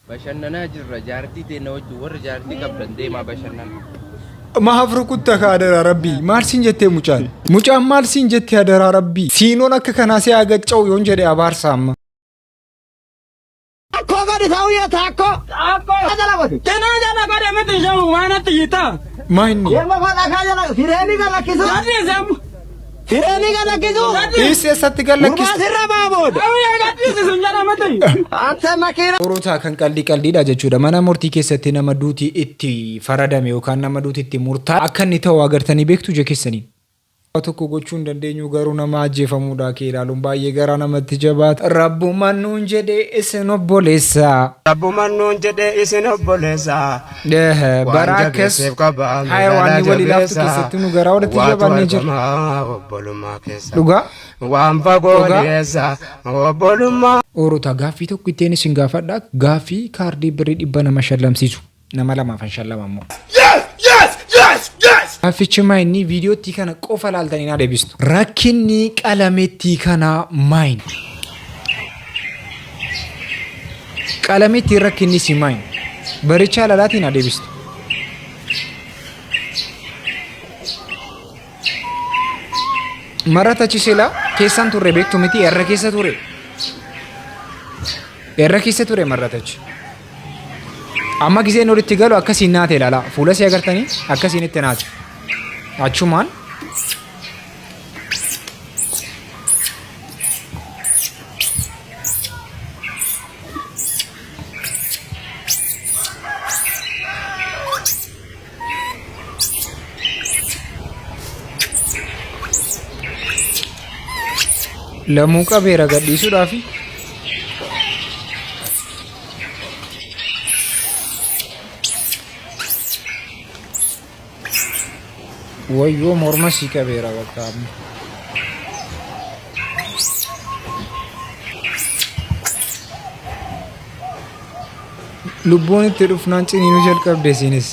Bashannanaa jirra jaartii teenna wajjin warri jaartii qabdan deemaa bashannana. Maaf rukutta kaa adaraa rabbii maal siin jettee mucaan mucaan maal siin jettee adaraa rabbii siinoon akka kanaa si haa gacca'u yoon jedhe abaarsa amma. Taakkoo godhi saawuyya taakkoo. Taakkoo. Jala godhi. Cinaa jala godhe miti shamu waan natti yitaa. Maa inni? Yerma fadhaa jala fireeni gad lakkisu. Gadhiise. Fireeni gad lakkisu. Dhiisi eessatti gad Gurbaa lakkista? sirra baa booda. Saawuyya gadhiisi sun jedha miti. Ante makiina. Horotaa kan qaldii qaldiidha jechuudha. Mana murtii keessatti nama duuti itti faradame yookaan nama duuti itti murtaa'e akka inni ta'u agartanii beektu ija keessaniin. Waa tokko gochuu hin dandeenyu garuu nama ajjeefamuudhaa kee ilaaluun baay'ee garaa namatti jabaata. Rabbumaan nuun jedhee isin obboleessa. Rabbumaan nuun jedhee isin obboleessa. Eh, Waan Bara akkas jabeesseef qaba hayawaanni miidhala walii laaftu jabeessa. keessatti nu garaa walitti Waatu jabaannee jirra. argama obbolummaa keessa. Dhugaa? Waan fagoo Dhugaa? dhiyeessa obbolummaa. Oorota gaaffii tokko ittiin isin gaafadha. Gaaffii kaardii birrii dhibba nama shallamsiisu. Nama lamaafan shallama immoo. Gaaffichi maa inni viidiyoottii kana qofa laaltanii naa deebistu. Rakkinni qalamettii kanaa maayini? Qalamettiin rakkinni isii maayini? Barichaa lalaatiin naa deebistu. Marata achi silaa keessan turre beektu miti irra keessa ture. Irra keessa ture marratachi. Amma giseen olitti galu akkasiin naate ilaalaa. Fuula isii agartanii akkasiin itti naate. Achumaan lamuu qabeera gadhiisuudhaafi. Wayyoo morma sii qabeera bakka amma. Lubbuun itti dhufnaan ciniinuu jalqabde isiinis.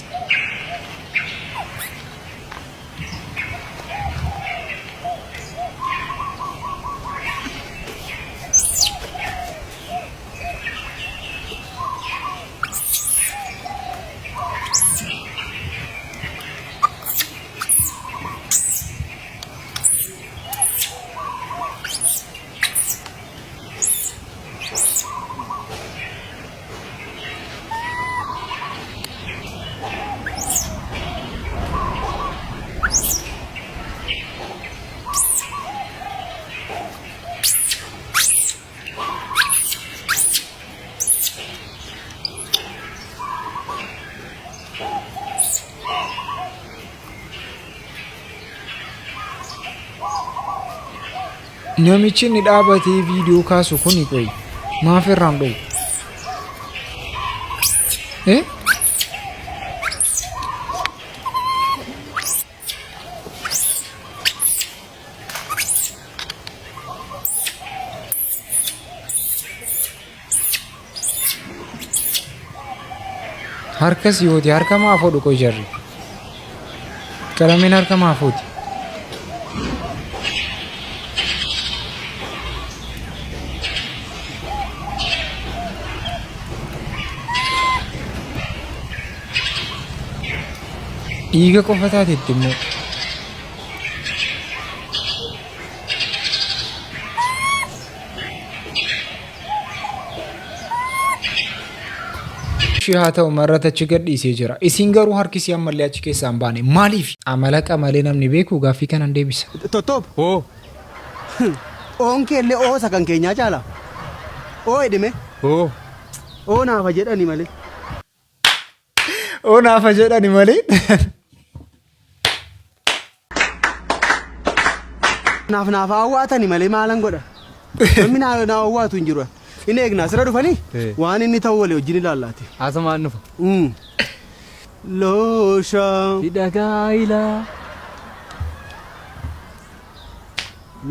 Namichi inni dhaabatee viidiyoo kaasu kuni qoyi maaf irraan dhowu? Eh? Harka siyooti harka maaf hodhu qoy jarri. Qalameen harka maaf hooti. Dhiiga qofa taatetti immoo. Ishii haa ta'u marrata achi gadhiisee jira. Isiin garuu harki isii ammallee achi keessaa hin baane. Maaliif? Amala qamalee namni beeku gaaffii kanan deebisa. Tottoob. Hoo. Oon keellee oosa kan keenyaa caala. Oo jedhime. Hoo. Oo naafa jedhani malee. Oo naafa jedhani malee. Naaf naaf awwaatani malee maalan godha. Namni naa naa awwaatu hin jiru. Hin eegna asirra dhufanii Eh. waan inni ta'u walii wajjin ilaallaati. Asumaan dhufa. Loosha. Hidha gaa'ilaa.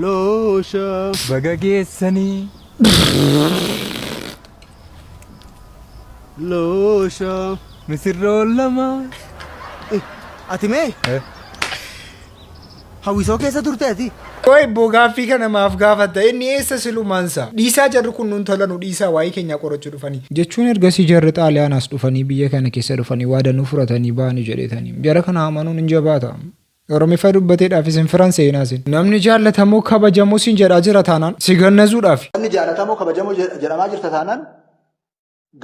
Loosha. Baga geessanii. Loosha. Misirroon lama. Ati mee? Eh. Hawwisoo keessa turte ati? Qoy gaaffii kana maaf gaafatta? Inni eessa silumaansa? Dhiisaa, jarri kun nuun tolanu, dhiisaa, waa'ee keenyaa qorachuu dhufanii. Jechuun ergasii jarri Xaaliyaanaas dhufanii biyya kana keessa dhufanii waa danuu fudhatanii ba'anii jedhetanii. Jara kana amanuun hin jabaata. Oromiffaa dubbateedhaaf isin firan seenaasin. Namni jaallatamoo kabajamoo sin jedhaa jira taanaan si gannazuudhaaf. Namni jaallatamoo kabajamoo jedhamaa jirta taanaan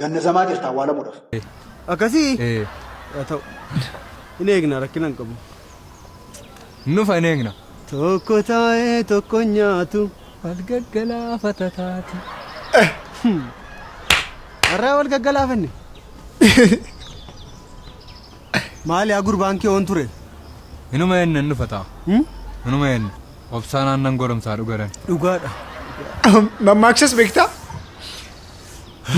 gannazamaa jirta awwaalamuudhaaf. Akkasii? Ee. Haa ta'u. Hin eegna, rakkina hin qabu. Nufa hin eegna. Tokko taa'ee tokko nyaatu. Wal gaggalaafata taati. Har'aa wal gaggalaafanne. Maali yaa gurbaan kee oon ture? Inuma eenna hin dhufa ta'a. Hmm? Inuma eenna. Obsaan aannan goromsaa dhugaran. Dhugaadha. Mammaaksas beektaa?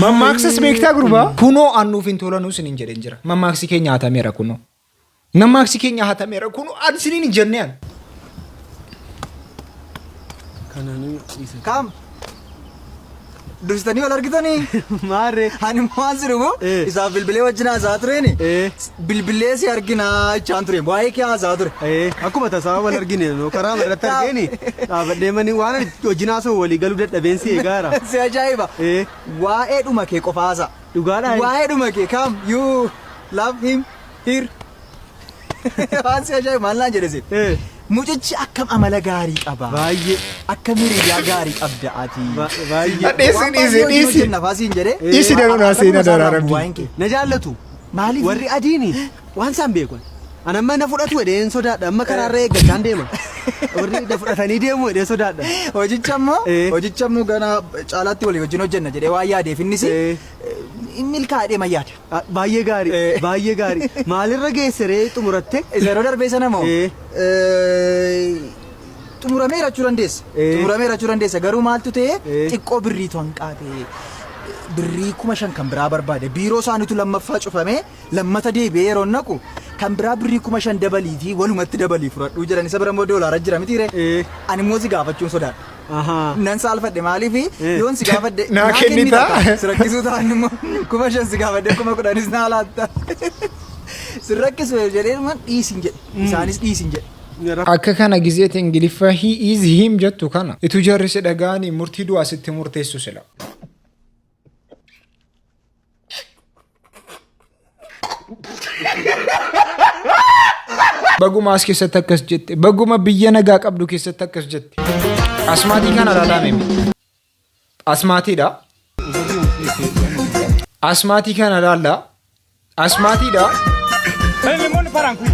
Mammaaksas beektaa, gurbaa? Kunoo annuuf hin tolanuu sinin jedheen jira. Mammaaksi keenya hatameera kunoo. Mammaaksi keenya hatameera kunoo, an sinin hin jenne an. Kanaan dhiisa. Kam? Dursitanii wal argitanii? Maarree. Ani immoo waan sirumu Eh. isaaf bilbilee wajjin haasa'aa tureeni. Eh. Bilbilee si arginaa jechaan ture. Waa'ee kee haasa'aa ture. Eh, akkuma tasaa wal argine no karaa irratti argeeni dhaabadhee mani waan ani wajjin haasa'u walii galuu dadhabeen si eegaara. Si ajaa'iba. Eh. Waa'ee dhuma kee qofa haasa'a. Dhugaadhaa? Waa'ee dhuma kee kam you love him here. Waan si ajaa'ibu maal naan jedhe si. Eh. Mucichi akkam amala gaarii qaba. Baay'ee. Akkam hiriyaa gaarii qabda ati. Baay'ee. Dhiisi, dhiisi, dhiisi. Hojjenna faasiin jedhee. Dhiisi, danuu naa seenaa daraa rabbi. Waa'een kee. Na jaallatu. Maaliif? Warri adiini waan isaan beekan. Ani amma na fudhatu jedheen sodaadha. Amma karaarra eeggachaan deema. Warri na fudhatanii deemu jedheen sodaadha. Hojicha immoo Eh. hojicha immoo gana caalaatti walii wajjin hojjenna jedhee waan yaadeef innis Eh. milkaa'ee ma yaada. Ah, baay'ee gaarii. Eh. Baay'ee gaarii. Maalirra geesse ree, xumuratte? Isa yeroo darbee sana moo Eh. Xumurameera jechuu dandeessa. Eh. Xumurameera jechuu dandeessa, garuu maaltu ta'e, Eh. xiqqoo birriitu hanqaate. Birrii 5,000 kan biraa barbaade, biiroo isaaniitu lammaffaa cufamee lammata deebi'ee yeroo naqu kan biraa birrii 5,000 dabaliitii walumatti dabalii fudhadhuu jedhan. Isa bira immoo doolaara jira mitiire. Eh. Ani immoo si gaafachuun sodaadha. Ahaa. Nan saalfadhe, maaliif Eh. yoon si gaafadhe Naa kennitaa? kennita. Si rakkisuu ta'an immoo 5,000 si gaafadhe 10,000s naa laatta. Si rakkisu jedhee man dhiisin jedhe, isaanis dhiisin jedhe. Akka kana gizeeti Ingiliffa he is him jettu kana. Itu jarri si dhaga'anii murtii du'aa sitti murteessu sila. Baguma as keessatti akkas jette. Baguma biyya nagaa qabdu keessatti akkas jette. Asmaatii kana ilaalaa mimi. Asmaatiidha. Asmaatii kana ilaallaa. Asmaatiidha. Limon paranku.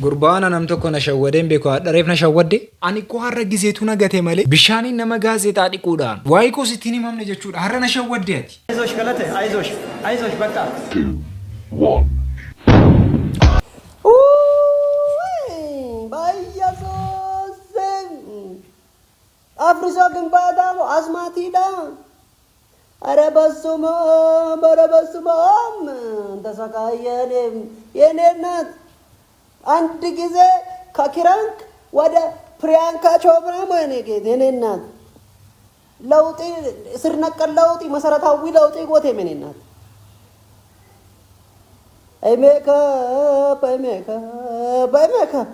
Gurbaana nam tokko na shawwadeen beeku, hadhareef na shawwadde. Ani koo har'a gizeetu na gate malee bishaaniin nama gaazexaa dhiquudhaan waa'ee koo sittiin himamne jechuudha. Har'a na shawwadde ati. አይዞሽ ገለቴ፣ አይዞሽ፣ አይዞሽ በቃ። One. Baay'ee አፍርሶ ግንባታ አስማቲዳ ኧረ በስመ አብ፣ ኧረ በስመ አብ፣ ተሰቃየ። የኔ እናት አንድ ጊዜ ከክራንክ ወደ ፕሪያንካ ቾፕራ ነው የኔ ጌት፣ የኔ እናት፣ ለውጥ ስር ነቀል ለውጥ፣ መሰረታዊ ለውጥ ጎቴም የኔ እናት። አይ ሜካፕ፣ አይ ሜካፕ፣ አይ ሜካፕ።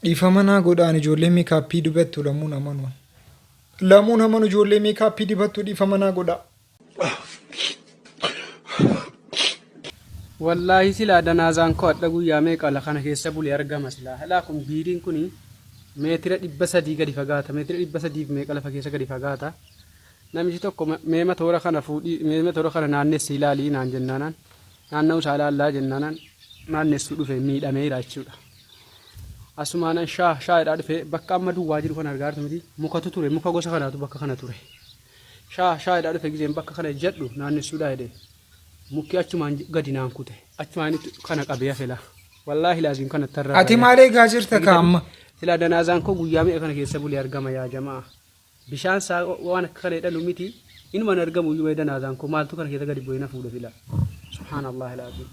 Dhiifama naa godhaan, ijoollee makeup dibattu lamuun amanu. Lamuun amanu, ijoollee makeup dibattu dhiifama naa godhaa. Wallaahi silaa danaazaan koo adda guyyaa meeqa la kana keessa bulee argama silaa. Halaa kun biiriin kuni meetira 300 gadi fagaata. Meetira 300 fi meeqa lafa keessa gadi fagaata. Namichi tokko meema toora kana fuudhii, meema toora kana naannessi ilaalii naan jennaanaan, naanna'uu isaa ilaallaa jennaanaan, naannessuu dhufe miidhameera jechuudha. Asumaanan shaa shaadhaa dhufe, bakka amma duwwaa jiru kana argaa jirtu miti, mukatu ture, muka gosa kanaatu bakka kana ture. Shaa shaadhaa dhufe, gizeen bakka kana jedhu naannessuudhaa jedhe mukki achumaan gadi naan kute, achumaan kana qabee hafe laa. Wallaahi laaziim kana tarraa. Ati maal eegaa jirta ka amma? Silaa danaazaan koo guyyaa meeqa kana keessa bulee argama yaa jamaa. Bishaan isaa waan akka kana jedhanu miti. Inuma hin argamu iyyuu danaazaan koo maaltu kana keessa gadi bu'ee na fuudha sila. Subhaanallah alaaziim.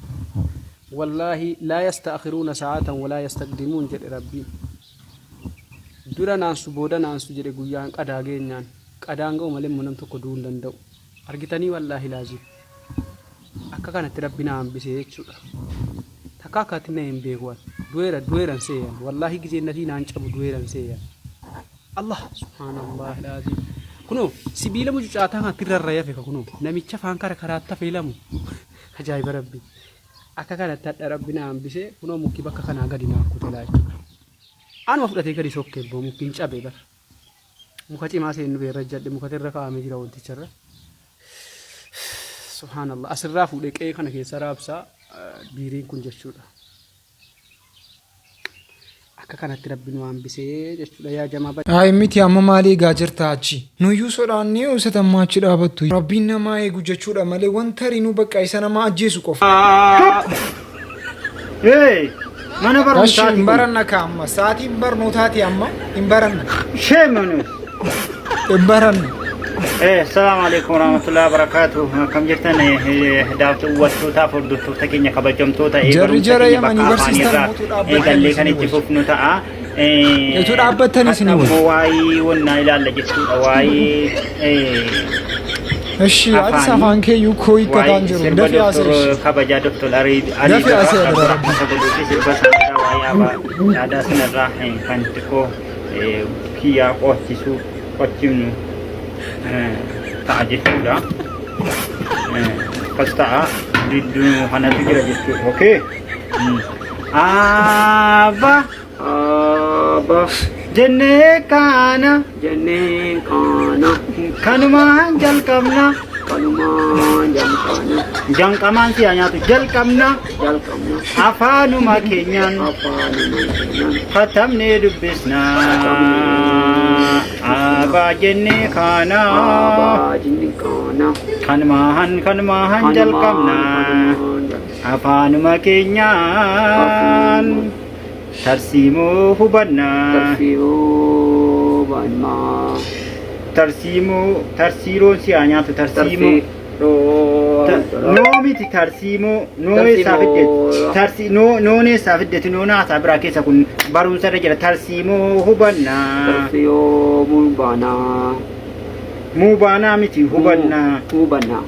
Wallaahi laa yasta'akhiruuna sa'aatan walaa yastaqdimuun jedhe Rabbiin. Dura naansu booda naansu jedhe, guyyaan qadaa geenyaan. Qadaan ga'u malee immoo nam tokko du'uu hin danda'u. Argitanii, wallaahi laaziim. Akka Akka kanatti Rabbi na hambise jechuudha. Takka akkatti na hin beeku an. Du'eera du'eeran seeyan. Wallaahi gizeen natii naan cabu du'eeran seeyan. Allah subhaanallah alaaziim. Kunoo sibiila mucucaataa kanatti rarra'ee hafe kunoo namicha afaan kara karaatti hafee lamu. Ajaa'iba Rabbi. Akka kanatti hadha Rabbi na hambise, kunoo mukki bakka kanaa gadi naa kute laa jechuudha. Anuma fudhatee gadi sokke boo mukkiin cabe bar. Muka cimaa seennu beerra jadhe mukati irra kaa'amee jira wanticharra. Subhaanallah, asirraa fuudhee qe'ee kana keessa raabsaa biiriin kun jechuudha. Akka kanatti Rabbi nu hambisee jechuudha yaa jamaa. Ayi miti, amma maal eegaa jirta achi? Nuyyuu sodaannee osoo achi dhaabattu. Rabbiin namaa eegu jechuudha malee wanta rinuu bakka isa nama ajjeesu qofa. Hey, mana Ashi barumsaati hin kun. baranna ka amma, sa'aatiin barnootaati amma hin baranna. Shame on you. Hin baranna. Assalamu alaikum warahmatullahi wabarakatuh. Akkam jirtan daawwattootaaf hordoftoota keenya kabajamtoota Jarri barumsa jara keenya yamanii bakka barsiistan afaanirraa mootuu dhaabbatanii eegallee kan isinii itti wayya. fufnu ta'a. Utuu dhaabbattanii isinii Har'a wayya. immoo waa'ee wannaa ilaalla jechuudha. Waa'ee Ishi atis afaanii. afaan keeyyuu koo hiikkataan Waa'ee jiru. sirba Dafii Doktor haasa'e. kabajaa Doktor Alii Alii Dafii haasa'e Birraa dhala Rabbi isa godhuu fi sirba sanarraa waa'ee aadaa sanarraa kan xiqqoo kiyyaa qo'achisuu qo'achifnu ta'a jechuudha. Akkas ta'a, gidduu kanatu jira jechuudha. Okay. Abba Abba jennee kaana jennee kaana kanumaan jalqabna kanumaan jalqabna janqamaan si'a nyaatu jalqabna jalqabna afaanuma keenyaan afaanuma keenyaan katabnee dubbisna Abaa jennee kaana Abaa jennee kaana kanumaan kanumaan jalqabna afaanuma keenyaan tarsiimoo hubanna tarsiimoo hubanna tarsiimoo tarsiiroon si haa nyaatu tarsiimoo noo miti tarsiimoo noo eessaa fidde tarsi noo noon eessaa fiddeeti noon haasaa biraa keessa kun barumsa irra jira tarsiimoo hubanna tarsiimoo hubanna muubaanaa miti hubanna hubanna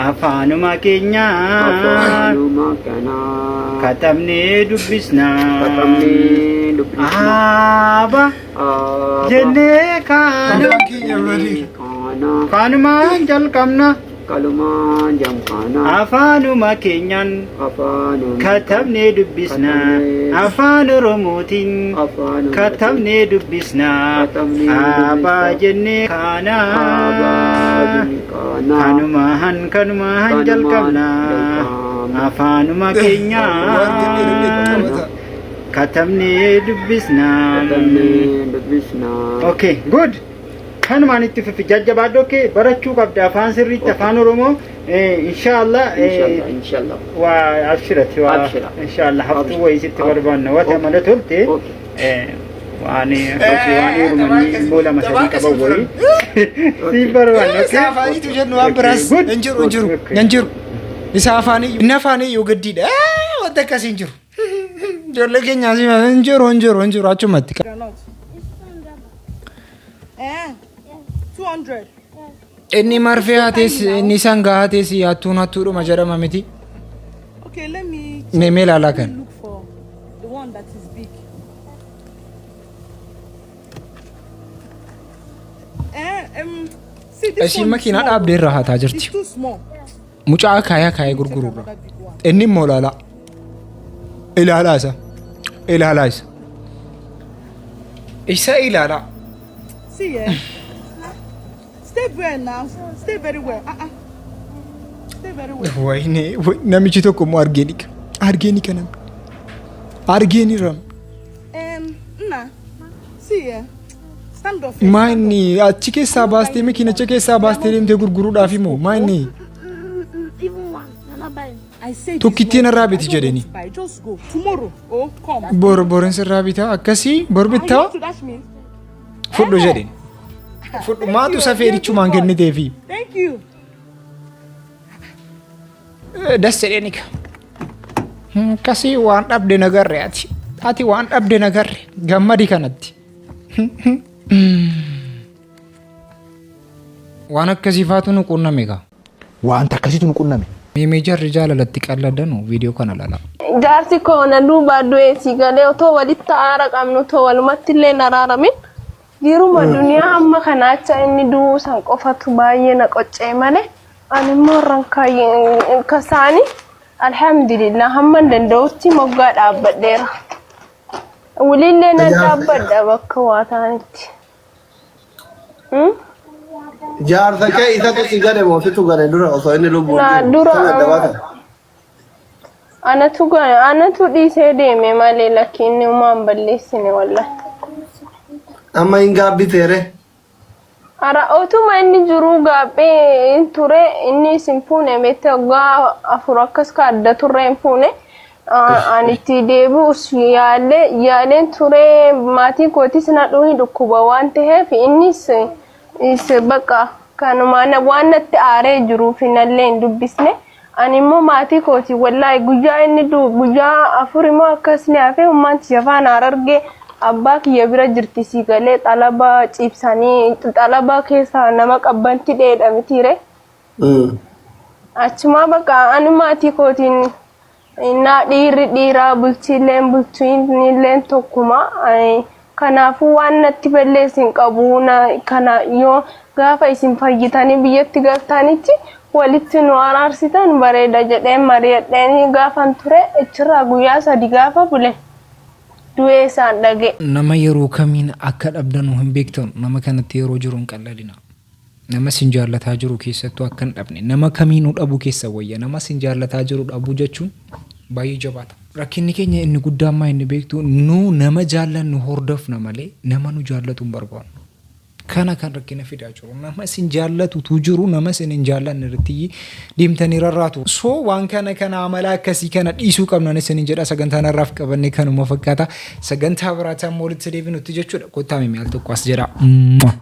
Afaanuma keenyaan Afaanuma kanaa katabnee dubbisna. Katabnee dubbisna. Aaba Aaba jennee kaana Afaan keenya badeera. Kaana kanumaan jalqabna. Kalumaan jamkaana Afaanuma keenyaan Afaanuma katabnee dubbisna. Katabnee Afaan Oromootiin Afaanuma katabnee dubbisna. Katabnee Aabaa dubbisna. jennee kaana. Aabaa jennee kaana Kanumaan kanumaan jalqabna. Jalqabna. Afaanuma keenyaan katabnee dubbisna. Katabnee dubbisna. Okay, good. Kanumaan itti fufi, jajjabaadhu. Okay, barachuu qabda afaan sirriitti, afaan Oromoo. Inshallah. Inshallah, inshallah. Waa abshirati waa Abshira. inshallah haftuu wayii sitti barbaanna wata mala tolte waan hojii waan heerumanii ilmoo lama sadii qaban wayii si barbaanna. Isa afaaniitu jennu waan biraas Good. hin jiru, hin jiru, hin jiru. Isa afaanii inni afaanii yoo gaddiidha. Wanta akkasii hin jiru. Ijoollee keenya asii hin jiru, hin jiru, hin jiru achumatti. Groundnut. Eh? 200. Inni marfee hatees inni sangaa hatees hattuun hattuudhuma jedhama miti. Okay, let me Mee mee ilaalaa let me kan. look for the one that is big. Eh, see this Isiin one is makiinaa small. dhaabdee irraa hataa jirti. It's too small. Mucaa akaayaa kaayee gurgururra. Inni immoo ilaalaa. Ilaalaa isa. Ilaalaa isa. Isa ilaalaa. See, eh? Stay well now. Stay very well. Uh-uh. Stay very well. Wayne namichi tokko immoo argee ni argee ni kanam. Argee ni ram. Nna, see, eh? Stand up. First. Maa inni achi keessaa baastee makiinacha keessaa baastee deemtee gurguruudhaaf immoo maa inni Even one. You're not buying. I say Tokkittiin irraa biti jedheni. Buy. Just go. Tomorrow. Oh, come. Bor borin sirraa bitaa akkasii bor Ah, you bittaa want to dash me? fudhu jedheni. Fudhu maatu safeerichumaan kenniteefi. Thank you. Das jedheni ka. Akkasii waan dhabde nagarre ati. Ati waan dhabde nagarre gammadi kanatti. Waan akkasii faatu nu qunname gaa. Wanta akkasiitu nu qunname. Mee mee jarri jaalalatti qalladanu viidiyoo kana lalaa. Jaarsi koo na duubaa du'ee sii galee otoo walitti aara qabnu otoo walumatti illee hin araaramin jiruma duniyaa hamma kana acha inni du'uu san qofatu baay'ee na qoccee malee ani immoo irran kasaani alhamdulillah hamman danda'utti moggaa dhaabbadheera. Wiliillee nan dhaabbadha bakka waa ta'anitti. Jaarsa kee isatu si gane moo situ gane dura osoo inni lubbuun Na jiru? dura Sana adda baata. anatu gane anatu dhiisee deeme malee lakki inni uumaan balleessine wallahi. Amma hin gaabbiteere. Ara otuma inni jiruu gaabbee hin ture inni isin fuune beekte waggaa 4 akkas ka adda turre hin fuune. Ani itti deebi'us yaalee yaaleen ture maatiin kootis na dhuuni dhukkuba waan ta'eef innis is bakka kanuma waan natti aaree jiruuf nallee hin dubbisne. Ani immoo maatii kooti wallaahi guyyaa inni du'u guyyaa 4 immoo akkas ni hafe ummaan tiyya faana Harargee abbaa kiyya bira jirti sii galee xalaba ciibsanii xalaba keessa nama qabbanti dheedha mitiire. Achumaa bakka ani maatii kootiin innaa dhiirri dhiiraa bulchiilleen bulchiinilleen tokkuma. Kanaafuu waan natti balleessu hin qabu. Kana yoo gaafa isin fayyitanii biyyatti galtanitti walitti nu araarsitan bareeda jedheen mari'adheen gaafan ture achirraa guyyaa 3 gaafa bule du'ee isaan dhaga'e. Nama yeroo kamiin akka dhabdanu hin beektanu nama kanatti yeroo jiru hin qalladinaa. Nama sin jaallataa jiru keessattuu akka hin dhabne. Nama kamiinuu dhabuu keessan wayya. Nama sin jaallataa jiru dhabuu jechuun baay'ee jabaata. Rakkinni keenya inni guddaan maa inni beektuu? Nu nama jaallannu hordofna malee nama nu jaallatu hin barbaannu. Kana kan rakkina fidaa jiru. Nama isin jaallatu utuu jiru nama isin hin jaallanne irratti deemtanii rarraatu. So waan kana kana amala akkasii kana dhiisuu qabnan isinin jedha sagantaan har'aaf qabanne kanuma fakkaata. Sagantaa biraatiin amma walitti deebinutti jechuudha. Kottaa mee al tokko as jedhaa. Mwah.